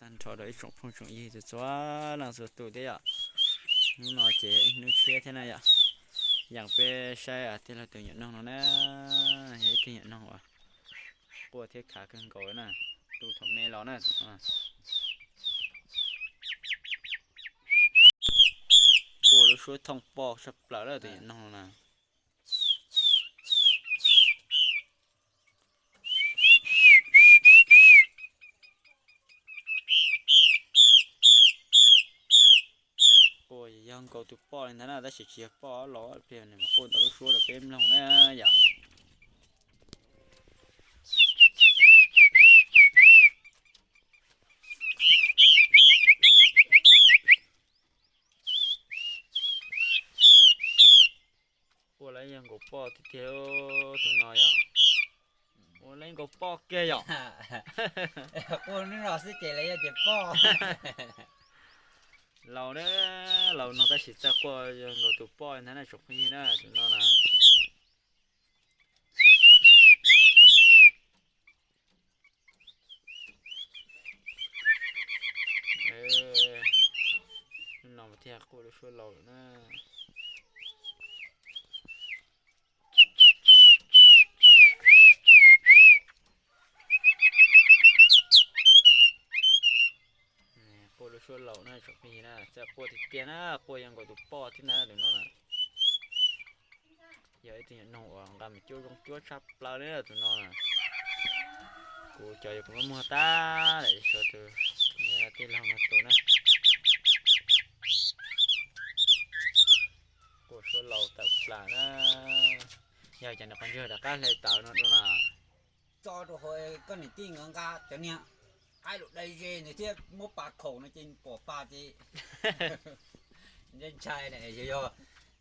Nrho rau ib tsoom phooj tsoom ywg txhua leej txhua tus thiab yom. Hnub no ces ib hnub tshiab thiab na yom. Yeej peb saib tij laug tus nyuam noog no na, yog ib tug nyuam noog uas quaj thiab khav kawg nkaus na. Tu thaum me los na, quaj lub suab thooj poj tshaj plaws lawm tus nyuam noog no na. Quaj yog nkaus tus poj li ntawd na, tab sis tsis yog poj los pliag nws quaj ntau lub suab rau peb mloog na yom. Quaj lawv yog nkaus poj tiag tiag tus no yom. Quaj lawv nkaus poj kiag yom. Quaj hnub no xwb ces lawv yog tias poj. Laus na, laus no tab sis txawj quaj yog nkaus tus poj ntag na tsoom phooj ywg na tus no na. Hnub no mas thiaj quaj lub suab laus lawm na. Quaj lub suab laus na tsoom phooj ywg na, txawj quaj tiag tiag na, quaj yog nkaus tus poj thiab ntag tus no na. Yog ib tug nyuam noog uas nqa mus cuab zoo cuab tshaj plaws li tus no na. Kuv cov yuav kuv muab muag tag lawm, xyov tus tij laug no tus na. Quaj suab laus tawm plaws na. Yog cov niag qhov ntswg rov qab hle tawm no dua na. Tso rau hauv koj niam tij nkawd nqa cov niag qaib lus dai ze ntawd thiab muab pas khaum no ces pom pas ces ntshai ntshai na, yog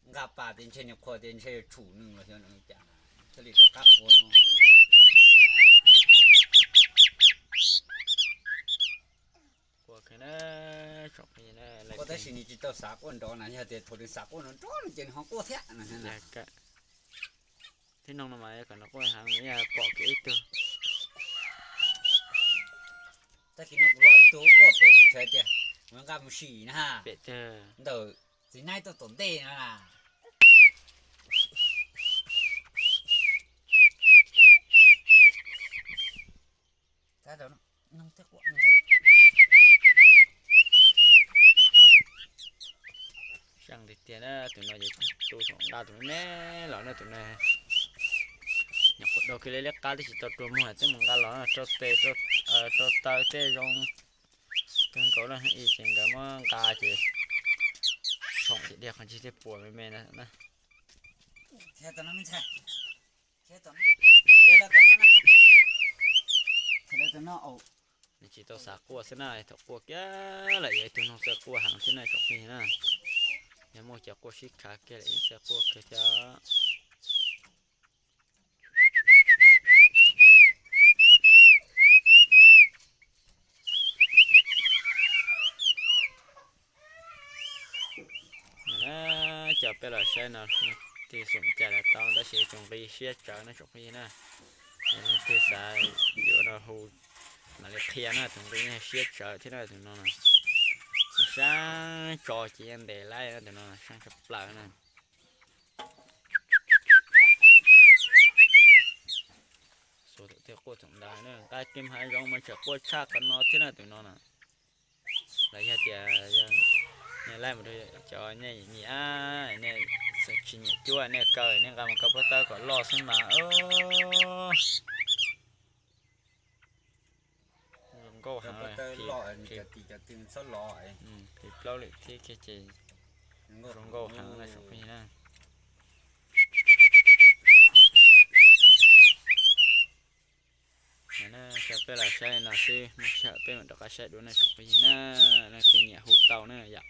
nqa pas ces ntshe niag qhua ces ntshe yuav tshum nws los xyov nws cas thiaj li rov qab ua no. Ua tab sis nws tsis tau xav quaj nrov na, yog tias thaum nws xav quaj nrov nrov no ces nws ho quaj thiab no. Tib neeg no mas kom nws quaj heev mas yog pom kiag ib tug. Tag kis no kuv los ib tug quaj pem kuv txhais tias kuv nqa mus sim na, pem ntawm txiv naib tuaj tom ntej no na. Seej tiag tiag na, tus no ces tu thaum nqa tus me me los na tus no. Nyuam qhuav daug kiag li liab qab twb tsis tau rua muag twb mus nqa los rau tes rau taw tej zoo kawg nkaus na, ib ces nkawd muab nqa ces tshoom ces dhia qhov ntsig thiaj puas me me na. Nws tsis tau xav quaj xwb na, thaum quaj kiag lawm yog ib tug noog txawj quaj heev thiab na tsoom phooj ywg na. Yog muaj cov quaj sib khav kiag lawm yeej txawj quaj kiag thiab. Cov peb los saib no, tig xum cai los tau tab sis tus nqi siab tsawv no tsoom phooj ywg na. Leej twg xav yuav no hu mam li qhia na, tus nqi siab tsawv thiab na tus no. Saab tso ces yeej ntes laib na tus no, saab tshaj plaws na. Xuas thaum twg quaj thaum ntawd na, nqa kiag hav zoov mas tseem quaj tshaj qhov no thiab na tus no na. Los yog tias nej laij mus rau cov nej nyiam, nej tsis nyiam cuab nej kaw, nej nqa mus kaw pob tawb kom loj xwb mas. Zoo nkauj heev, phim plaub lwm thiab ces zoo nkauj heev na tsoom phooj ywg na. Cov peb los saib no xwb, muaj sij hawm peb mam rov qab saib dua na tsoom phooj ywg na, leej twg nyiam hu tau na yom.